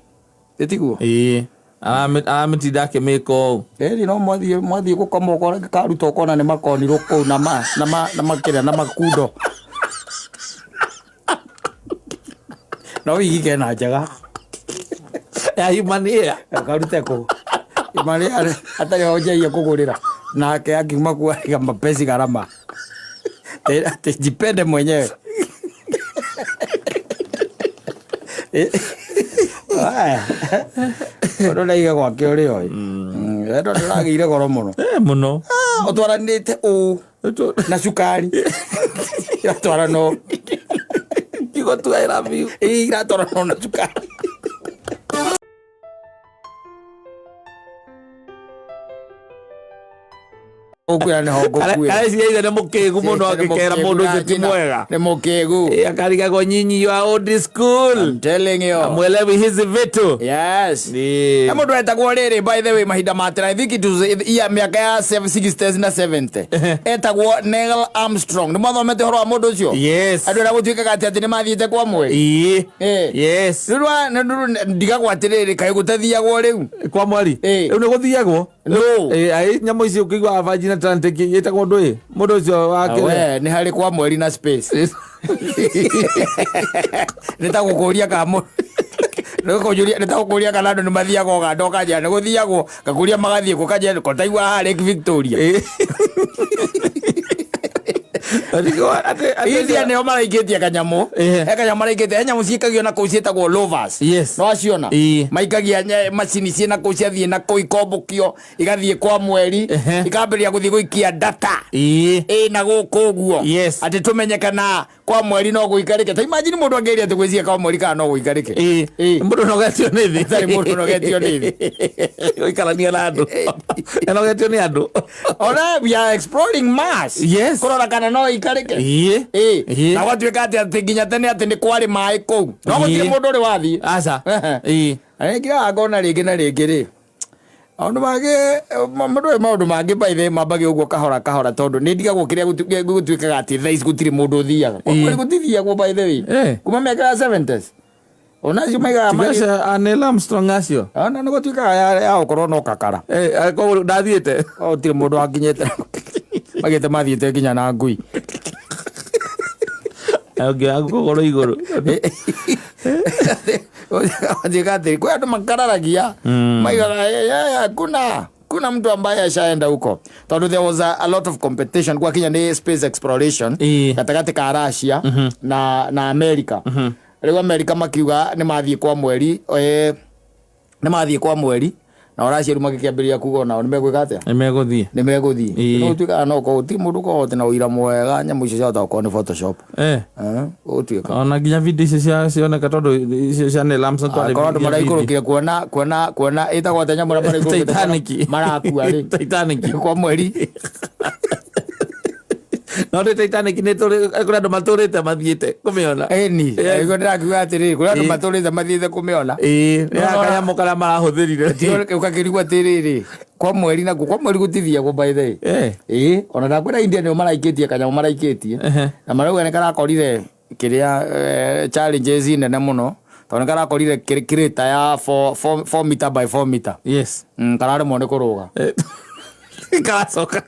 Speaker 1: Ĩtiguo?
Speaker 2: Ĩĩ. Aramĩtinda akĩmĩka ũũ.
Speaker 1: Ĩni no mwathiĩ gũkoma ũkore karuta ũkona nĩ makonirwo kũu na ma na ma na makĩrĩa na makundo. No wigi kena njega.
Speaker 2: Ya human hair.
Speaker 1: Karute kũ? Human hair atarĩ ho njaia kũgũrĩra. Nake akiuma kuo arĩga mapesi gharama. Ati jipende mwenyewe. Aya. Ũndũ ndaiga gwake ũrĩ oĩ. Wendo ndũragĩire goro mũno.
Speaker 2: Mũno.
Speaker 1: Ũtwaranĩte ũũ na cukari. Iratwarana
Speaker 2: Kiugo tu I love you.
Speaker 1: Ĩĩ, iratwarana na cukari. Ũkwĩra nĩho ngũkuĩra.
Speaker 2: Areciria ithe nĩ mũkĩgu mũno angĩkera mũndũ ũcio ti mwega.
Speaker 1: Nĩ mũkĩgu.
Speaker 2: Ĩĩ, akarigagwo nyinyi you are old school.
Speaker 1: I'm telling you.
Speaker 2: Amwelewi hizi vitu.
Speaker 1: Yes.
Speaker 2: Ĩĩ.
Speaker 1: Na mũndũ etagwo rĩrĩ by the way mahinda ma tene I think it was iya mĩaka ya 60s na 70. Etagwo Neil Armstrong. Nĩ mwathomete ũhoro wa mũndũ ũcio?
Speaker 2: Yes.
Speaker 1: Andũ arĩa gũtuĩkaga atĩ nĩ mathiĩte kwa mweri.
Speaker 2: Ĩĩ.
Speaker 1: Ĩĩ.
Speaker 2: Yes.
Speaker 1: Rĩu ndigagwo atĩrĩrĩ kaĩ gũtathiagwo rĩu.
Speaker 2: Kwa mweri.
Speaker 1: Ĩĩ.
Speaker 2: Rĩu nĩ gũthiagwo.
Speaker 1: No.
Speaker 2: Ĩĩ, ai nyamũ ici ũkĩigua Virgin Atlantic ĩtagwo ndũĩ. Mũndũ ũcio wa kĩrĩa.
Speaker 1: We nĩ harĩ kwa mweri na space. Nĩ ta gũkũria Nĩkũnjũria nĩtagũkũria kana andũ nĩ mathiaga Ũganda, ũkanjĩra nĩ gũthiagwo, ngakũria magathiĩ kũ, ũkanjĩra ko taigua haha Lake Victoria. India nĩo maraikĩtie kanyamũ. He kanyamũ maraikĩtie, he nyamũ ciikagio na kũu ciĩtagwo rovers.
Speaker 2: Yes.
Speaker 1: No aciona?
Speaker 2: Ĩĩ.
Speaker 1: Maikagia macini ciĩ na kũu, ciathiĩ na kũu ikombũkio, igathiĩ kwa mweri, ikambĩrĩria gũthiĩ gũikia data. Ĩ na gũkũ ũguo. Atĩ tũmenye kana kwa mweri no gũikarĩke. Ta imagine mũndũ angĩgeria atĩ gwĩciria kwa mweri kana no gũikarĩke.
Speaker 2: Ĩĩ. Mũndũ nogetio nĩ thĩ.
Speaker 1: Tarĩ mũndũ ũnogetio nĩ thĩ.
Speaker 2: Gũikarania na andũ. Enogetio nĩ andũ.
Speaker 1: Ona we are exploring Mars. Kũrora kana no ĩikarĩke.
Speaker 2: Ĩĩ.
Speaker 1: Ĩĩ. Na gwatuĩka atĩ nginya tene atĩ nĩ kwarĩ maĩ kũu. No gũtirĩ mũndũ ũrĩ wathiĩ.
Speaker 2: Aca. Ĩĩ.
Speaker 1: Na nĩ ngiraga ngona rĩngĩ na rĩngĩ rĩ, maũndũ mangĩ, mũndũ ũyũ, maũndũ mangĩ by the way mambagia ũguo kahora kahora, tondũ nĩ ndigagwo kĩrĩa gũtuĩkaga atĩ thaa ici gũtirĩ mũndũ ũthiaga. Kwa kweli gũtithiagwo by the way. Kuma mĩaka ya 70s. Ona acio maigaga
Speaker 2: Tiga acio a Neil Armstrong acio.
Speaker 1: Ona nĩ gũtuĩkaga ya gũkorwo no kakara.
Speaker 2: Koguo ndathiĩte.
Speaker 1: O gũtirĩ mũndũ wakinyĩte. Magĩte mathiĩte nginya na ngui.
Speaker 2: Ũngĩoya kũgũrũ igũrũ.
Speaker 1: Watuĩka atĩ kwĩ andũ makararagia, maigaga, "Eh, eh, kuna mtu ambaye ashaenda huko," tondũ there was a lot of competition gwakinya nĩ space exploration gatagatĩ ka Russia na America. Rĩu America makiuga nĩ mathiĩ kwa mweri, nĩ mathiĩ kwa mweri, na Russia rĩu magĩkĩambĩrĩria kuga onao nĩ megwĩka atĩa?
Speaker 2: Nĩ megũthiĩ.
Speaker 1: Nĩ megũthiĩ. No gũtuĩkaga no gũkorwo gũtirĩ mũndũ ũkoragwo na ũira mwega, nyamũ icio ciahota gũkorwo nĩ Photoshop. Gũtuĩka
Speaker 2: Ona nginya video icio cioneka, tondũ icio cia Neil Armstrong twarĩ
Speaker 1: akorwo andũ
Speaker 2: nginya
Speaker 1: maraikũrũkire kuona ĩtagwo atĩa nyamũ ĩrĩa maraikũrũkĩte kuona
Speaker 2: Titanic.
Speaker 1: marakua rĩ?
Speaker 2: Titanic.
Speaker 1: Kwa mweri.
Speaker 2: No nĩ Titanic nĩ tũrĩ kũrĩ andũ matũrĩte mathiĩte kũmĩona.
Speaker 1: Ĩni nĩguo ndĩrakiuga atĩrĩrĩ, kũrĩ andũ matũrĩte mathiĩte kũmĩona.
Speaker 2: Ĩĩ, nĩ ya kanyamũ karĩa marahũthĩrire.
Speaker 1: Ũgakĩrigwo atĩrĩrĩ, kwa mweri nakuo, kwa mweri gũtithiagwo by the way. Ĩĩ, ona ndakwĩra India nĩo maraikĩtie kanyamũ maraikĩtie, na marauga nĩ karakorire kĩrĩa, challenges nene mũno, tondũ nĩ karakorire crater ya 4 meter by 4 meter. Kararemwo nĩ kũrũga.
Speaker 2: Karacoka.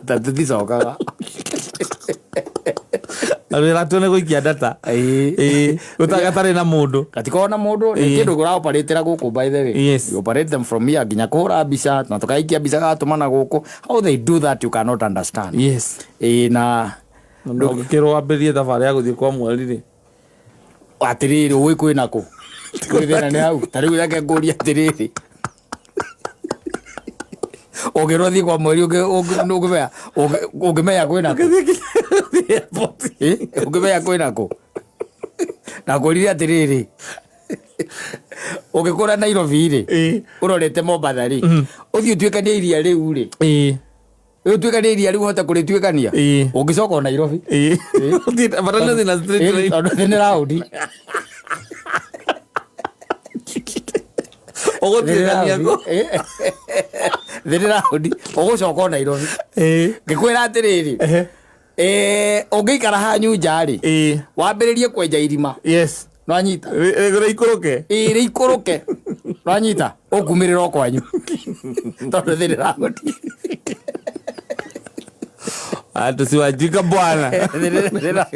Speaker 1: Tũticokaga.
Speaker 2: Wĩra tu nĩ gũikia data.
Speaker 1: Ĩĩ.
Speaker 2: Ĩĩ, gatarĩ na mũndũ.
Speaker 1: Gatikoragwo na mũndũ, nĩ kĩndũ kũraoperĩtĩra gũkũ by the way. We operate them from here nginya kũhũra mbica, na tũkaikia mbica gatũmana gũkũ. How they do that you cannot understand. Ĩĩ, na
Speaker 2: Ũngĩkĩrwo wambĩrĩrie thabarĩ ya gũthiĩ kwa mweri rĩ?
Speaker 1: Atĩrĩrĩ, ũĩ kwĩna kũ kwĩ thĩna nĩ hau. Ta rĩu reke ngũrie atĩrĩrĩ, ũngĩrwo thiĩ kwa mweri, ũngĩmenya kwĩna kũ? Ũngĩmenya kwĩna kũ? Na ngũrire atĩrĩrĩ, ũngĩkũra Nairobi rĩ, ũrorete Mombatha rĩ, ũthiĩ ũtuĩkanie iria rĩu rĩ, ũtuĩkanie iria rĩu, ũhote kũrĩtuĩkania, ũngĩcoka o Nairobi.
Speaker 2: Ũthiĩte- bata nĩ ũthiĩ na straight line.
Speaker 1: Tondũ thĩ nĩ round.
Speaker 2: Ũgũtuĩkania kũ?
Speaker 1: Thĩ nĩ round, ũgũcoka o Nairobi. Ngĩkwĩra atĩrĩrĩ, ũngĩikara hanyu nja rĩ, wambĩrĩrie kwenja irima, nwanyita?
Speaker 2: Rĩikũrũke.
Speaker 1: Ĩĩ, rĩikũrũke, nwanyita, ũkumĩrĩra o kwanyu tondũ thĩ nĩ round.
Speaker 2: Tusiwajika bwana.
Speaker 1: Thĩ nĩ round.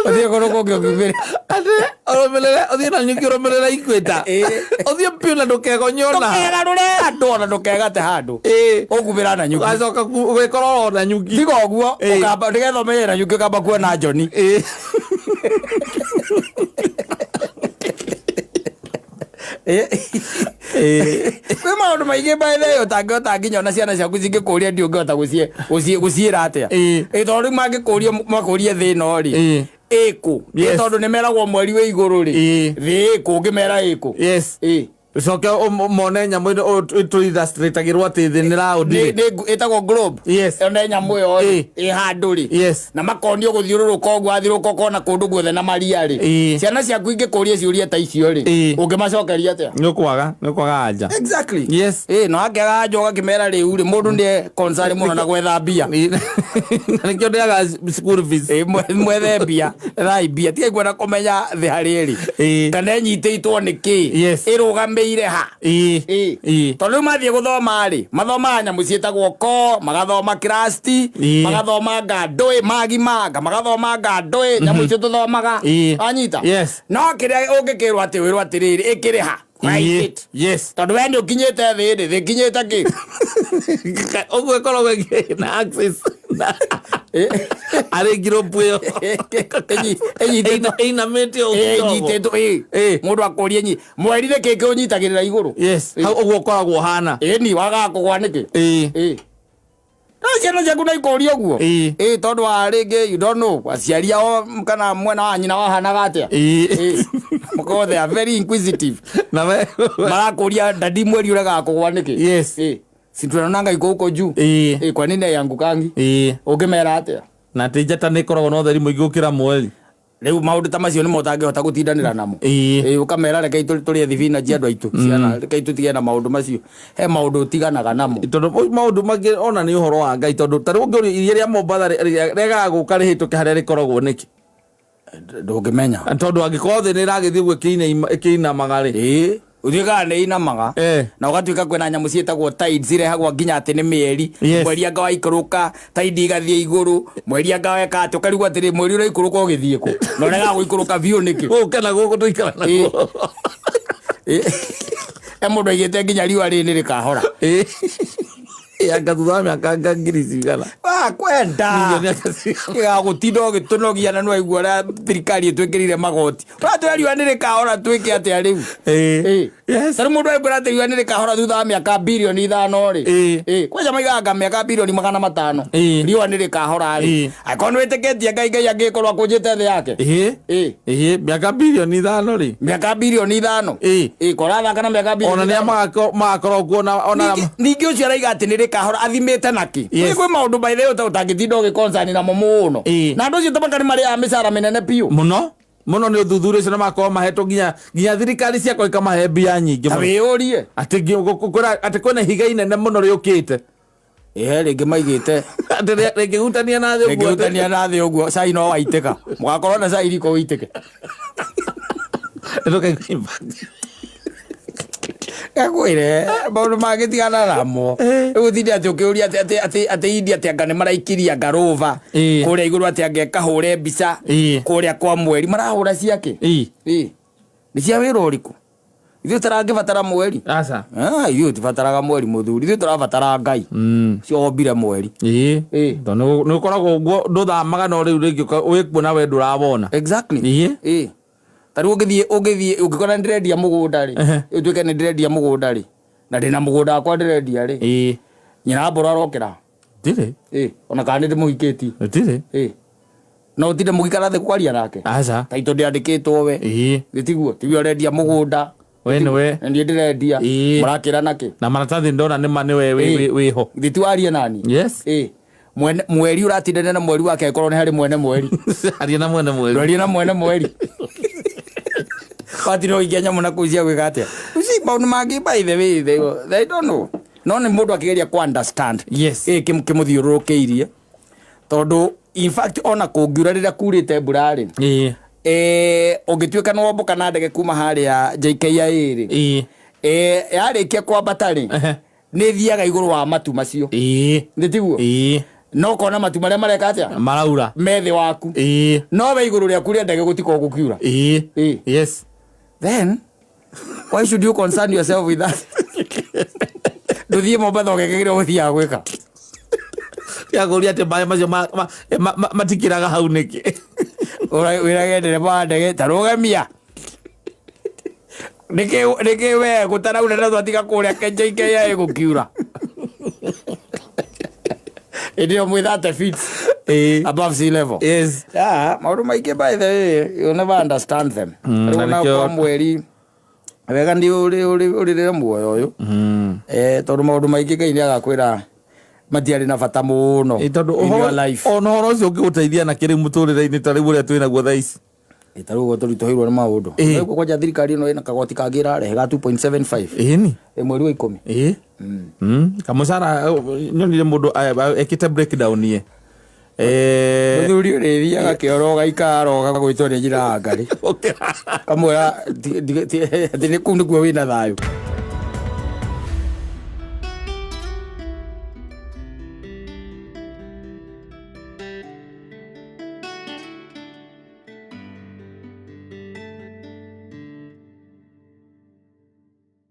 Speaker 1: Ũthiĩ kũndũ kũngĩ ũkiumĩrĩra.
Speaker 2: Atĩ ũrũmĩrĩre, ũthiĩ na nyuki, ũrũmĩrĩre equator. Ũthiĩ piũ na ndũkegonyona.
Speaker 1: Ndũkegarũre andũ, ona ndũkegate handũ. Ũkumĩra na nyuki.
Speaker 2: Ũgacoka ũgĩkorwo oro na nyuki.
Speaker 1: Tiga ũguo, ũkamba nĩgetha ũmenye na nyuki, ũkamba kuona Njoni. Kwĩ maũndũ maingĩ by the way ũtangĩhota, nginya ona ciana ciaku cingĩkũria, ndiũngĩhota gũciĩra atĩa. Ĩ tondũ rĩu mangĩkũria, makũrie thĩ ĩno rĩ, ĩkũ? Tondũ nĩ meragwo mweri wĩ igũrũ rĩ, thĩ ĩkũ? Ũngĩmera ĩkũ?
Speaker 2: Ũcoke mone nyamũ ĩno tũillustrategĩrwo atĩ thĩ nĩ round rĩ.
Speaker 1: Ĩtagwo globe. One nyamũ ĩyo rĩ, ĩ handũ rĩ, na makonio gũthiũrũrũka ũguo, athiũrũrũka ũkona kũndũ guothe na maria rĩ. Ciana ciaku ingĩkũria ciũria ta icio rĩ, ũngĩmacokeria atĩa?
Speaker 2: Nĩ ũkwaga anja.
Speaker 1: Exactly.
Speaker 2: Yes.
Speaker 1: Ĩ no akĩaga anja, ũgakĩmera rĩu rĩ, mũndũ nĩ concern mũno na gwetha mbia.
Speaker 2: Na nĩkĩo ndĩaga school fees.
Speaker 1: Ĩ, mwethe mbia, ethai mbia, tigai kwenda kũmenya thĩ harĩa ĩrĩ, kana ĩnyitĩtwo nĩ kĩ, ĩrũgamĩire. Mathomeire ha?
Speaker 2: Ĩĩ. Ĩĩ.
Speaker 1: Tondũ rĩu mathiĩ gũthoma rĩ, mathomaga nyamũ ciĩtagwo ko, magathoma crust, magathoma nga ndũĩ magimanga, magathoma nga ndũĩ nyamũ icio tũthomaga. Wanyita?
Speaker 2: Yes.
Speaker 1: No kĩrĩa ũngĩkĩrwo atĩ wĩrwo atĩrĩrĩ, ĩkĩrĩ ha? Where is it? Tondũ we nĩ ũkinyĩte thĩ rĩ, thĩ ĩkinyĩte kĩ?
Speaker 2: Ũguo ĩkoragwo ĩkĩ na access arĩ ngiropu ĩyo.
Speaker 1: Ĩnyitĩtwo.
Speaker 2: Ĩinamĩte ũũ kidogo.
Speaker 1: Ĩnyitĩtwo ĩ. Mũndũ akũrie nyi mweri nĩ kĩ kĩũnyitagĩrĩra igũrũ?
Speaker 2: Yes. Hau ũguo ũkoragwo ũhana.
Speaker 1: Ĩni wagaga kũgwa nĩkĩ? Ĩ. No ciana ciaku no ikũrie ũguo. Ĩ, tondũ wa rĩngĩ you don't know aciari ao kana mwena wa nyina wahanaga atĩa. Ĩ. Because they are very inquisitive.
Speaker 2: Na we
Speaker 1: Marakũria dadi mweri ũregaga kũgwa nĩkĩ?
Speaker 2: Yes.
Speaker 1: Ĩ. Si tunaonanga iko huko juu.
Speaker 2: Ĩ.
Speaker 1: Ĩ, kwa nini haiangukangi?
Speaker 2: Ĩ.
Speaker 1: Ũngĩmera atĩa?
Speaker 2: Na atĩ njata nĩ ĩkoragwo na ũtheri mũingĩ gũkĩra mweri.
Speaker 1: Rĩu maũndũ ta macio nĩmo ũtangĩhota gũtindanĩra namo.
Speaker 2: Ĩ.
Speaker 1: Ĩ, ũkamera rekei tũrĩe thibinanji andũ aitũ ciana, rekei tũtige na maũndũ macio. He maũndũ ũtiganaga namo.
Speaker 2: Tondũ maũndũ mangĩ ona nĩ ũhoro wa Ngai, tondũ ta rĩu ũngĩũria iria rĩa Mombatha rĩagaga gũka rĩhĩtũke harĩa rĩkoragwo nĩkĩ?
Speaker 1: Ndũngĩmenya.
Speaker 2: Tondũ angĩkorwo thĩ nĩ ĩragĩthiĩ ũguo ĩkĩinamaga rĩ.
Speaker 1: Ĩ, ũtuĩkaga nĩ inamaga. Na ũgatuĩka kwĩna nyamũ ciĩtagwo tides irehagwo nginya atĩ nĩ mĩeri.
Speaker 2: Yes.
Speaker 1: Mweri anga waikũrũka, tide igathiĩ igũrũ, mweri anga weka atĩ, ũkarigwo atĩrĩ, mweri ũraikũrũka ũgĩthiĩ kũ? Na ũregaga gũikũrũka biũ nĩkĩ?
Speaker 2: Gũkũ na gũkũ tũikara nakuo.
Speaker 1: Ĩ. He mũndũ aigĩte nginya riũa rĩrĩ nĩ rĩkahora.
Speaker 2: Ĩ. Anga thutha wa mĩaka anga ngiri cigana.
Speaker 1: Wa kwenda.
Speaker 2: Milioni anga cigana.
Speaker 1: Gĩgagũtinda ũgĩtũnogia na nĩwaigua ũrĩa thirikari ĩtwĩkĩrĩire magoti. Ũratwĩra riũa nĩ rĩkahora twĩke atĩa rĩu?
Speaker 2: Ĩ.
Speaker 1: Ĩ.
Speaker 2: Yes.
Speaker 1: Ta rĩu mũndũ akwĩra atĩ riũa nĩ rĩkahora thutha wa mĩaka bilioni 5 rĩ.
Speaker 2: Ĩ.
Speaker 1: Ĩ. Kwanja maigaga anga mĩaka bilioni 500.
Speaker 2: Ĩ.
Speaker 1: Riũa nĩ rĩkahora rĩ.
Speaker 2: Ĩ.
Speaker 1: Angĩkorwo nĩ wĩtĩkĩtie Ngai, Ngai angĩkorwo akũnjĩte thĩ yake.
Speaker 2: Ĩ.
Speaker 1: Ĩ.
Speaker 2: Ĩ, mĩaka bilioni 5 rĩ.
Speaker 1: Mĩaka bilioni 5.
Speaker 2: Ĩ.
Speaker 1: Ĩ, ko ũrathaka na mĩaka bilioni
Speaker 2: Ona nĩa
Speaker 1: ithano.
Speaker 2: magakorwo kuo ona ona
Speaker 1: Ningĩ ũcio araiga atĩ nĩ rĩkahora athimĩte nakĩ?
Speaker 2: Yes.
Speaker 1: Kwĩ maũndũ by the way ũtangĩtinda ũgĩconcern namo mũno.
Speaker 2: Ĩ.
Speaker 1: Na andũ acio tabaka nĩ marĩaga mĩcara mĩnene biũ.
Speaker 2: Mũno. Mũno nĩ ũthuthuria ũcio na magakorwo mahetwo nginya thirikari ciakwa ikamahe mbia nyingĩ
Speaker 1: Ta
Speaker 2: mũno.
Speaker 1: wĩyũrie.
Speaker 2: Atĩ atĩ kwĩna ihiga inene mũno rĩũkĩte.
Speaker 1: Ĩhe rĩngĩ maigĩte.
Speaker 2: Atĩ rĩngĩhutania na thĩ ũguo atĩ-
Speaker 1: Rĩngĩhutania na thĩ ũguo, cai no waitĩka. Mũgakorwo na cai riko ũitĩke.
Speaker 2: Ndũkaigua impact.
Speaker 1: Ngakwĩre, maũndũ mangĩ tigana namo. Rĩu ũtinde atĩ ũkĩũria atĩ India atĩ anga nĩ maraikirie anga rũva.
Speaker 2: Ĩ.
Speaker 1: Kũrĩa igũrũ atĩ anga ĩkahũre mbica.
Speaker 2: Ĩ.
Speaker 1: Kũrĩa kwa mweri. Marahũra ciake?
Speaker 2: Ĩ.
Speaker 1: Ĩ. Nĩ cia wĩra ũrĩkũ? Ithuĩ tũrangĩbatara mweri.
Speaker 2: Aca.
Speaker 1: Ah, ithuĩ tũtibataraga mweri mũthuri. Ithuĩ tũrabatara Ngai. Ũcio wombire mweri.
Speaker 2: Ĩ.
Speaker 1: Ĩ.
Speaker 2: Tondũ nĩ ũkoragwo ũguo ndũthamaga no rĩu rĩngĩ wĩkuo na we ndũrawona.
Speaker 1: Exactly.
Speaker 2: Ĩ.
Speaker 1: Ĩ. Ta rĩu ũngĩthiĩ ũngĩkora nĩ ndĩrendia mũgũnda rĩ, ũtuĩke nĩ ndĩrendia mũgũnda rĩ, na ndĩna mũgũnda wakwa ndĩrendia rĩ,
Speaker 2: Ĩ.
Speaker 1: nyina wa mbũrũ arokĩra.
Speaker 2: Ndirĩ.
Speaker 1: Ĩ, ona kana nĩ ndĩmũhikĩtie.
Speaker 2: Ndirĩ.
Speaker 1: Ĩ. No ũtinde mũgĩikara thĩ kwaria nake.
Speaker 2: Aca.
Speaker 1: Taitũ ndĩandĩkĩtwo we.
Speaker 2: Ĩ.
Speaker 1: Gĩ tiguo, tiwe ũrendia mũgũnda.
Speaker 2: We nĩwe.
Speaker 1: Na niĩ ndĩrendia.
Speaker 2: Ĩ.
Speaker 1: Mũrakĩra nakĩ?
Speaker 2: Na maratathi ndona nĩ ma nĩwe wĩho.
Speaker 1: Githĩ ti warie nani?
Speaker 2: Yes.
Speaker 1: Ĩ. Mwene mweri ũratindania na mweri wake angĩkorwo nĩ harĩ mwene mweri.
Speaker 2: Aria na mwene mweri.
Speaker 1: Ndwarie na mwene mweri. Watinda ũgĩikia nyamũ na kũu cia gwĩka atĩa? You see, maũndũ mangĩ by the way, they don't know. No nĩ mũndũ akĩgeria kũ understand.
Speaker 2: Yes.
Speaker 1: Ĩ, kĩmũthiũrũrũkĩirie. Tondũ in fact ona kũngiura rĩrĩa kurĩte mbura rĩ.
Speaker 2: Ĩ.
Speaker 1: Ũngĩtuĩka nĩ womboka na ndege kuma harĩa JKIA rĩ.
Speaker 2: Ĩ.
Speaker 1: Yarĩkia kwambata rĩ, nĩ ĩthiaga igũrũ wa matu macio.
Speaker 2: Ĩ.
Speaker 1: Nĩ tiguo?
Speaker 2: Ĩ.
Speaker 1: No ũkona matu marĩa mareka atĩa?
Speaker 2: Maraura.
Speaker 1: Me thĩ waku.
Speaker 2: Ĩ.
Speaker 1: No we igũrũ rĩaku rĩa ndege gũtikoragwo gũkiura.
Speaker 2: Ĩ.
Speaker 1: Ĩ.
Speaker 2: Yes.
Speaker 1: Then why should you concern yourself with that? Ndũthiĩ Mombatha ũgeke kĩrĩa ũgũthiaga gwĩka.
Speaker 2: Tiagũria atĩ maĩ macio matikĩraga hau nĩkĩ?
Speaker 1: Wĩrage ndereba wa ndege ta rũgamia. Nĩkĩ we gũtaraura na twatiga kũrĩa JKIA gũkiura? Hĩndĩ ĩyo mwĩ 30 feet
Speaker 2: Ĩ.
Speaker 1: above sea level.
Speaker 2: Yes.
Speaker 1: Yeah, maũndũ maingĩ by the way, you never understand them. Rĩu
Speaker 2: Na
Speaker 1: ona
Speaker 2: nĩkĩo-
Speaker 1: kwa mweri wega nĩ ũrĩrĩre muoyo ũyũ. Tondũ maũndũ maingĩ Ngai nĩ agakwĩra matiarĩ na bata mũno
Speaker 2: Ĩ, tondũ
Speaker 1: in your
Speaker 2: ũhoro
Speaker 1: life.
Speaker 2: ona ũhoro ũcio ũngĩgũteithia na kĩrĩ mũtũrĩre-inĩ ta rĩu ũrĩa twĩ naguo thaa ici.
Speaker 1: Ĩ, ta rĩu ũguo tũritũhĩirwo nĩ maũndũ.
Speaker 2: Ĩ.
Speaker 1: Rĩu kwanja thirikari ĩno ĩna kagoti kangĩ ĩrarehe ga 2.75.
Speaker 2: Ĩni.
Speaker 1: Ĩ, mweri wa 10.
Speaker 2: Ĩ. Kamũcara nyonire mũndũ ekĩte breakdown ye.
Speaker 1: Mũthuri ũrĩthiaga kĩoro ũgaikara ũgagwĩtwo nĩ nyina wa Ngarĩ. Kamwĩra atĩ nĩ kũu nĩkuo wĩna thayũ.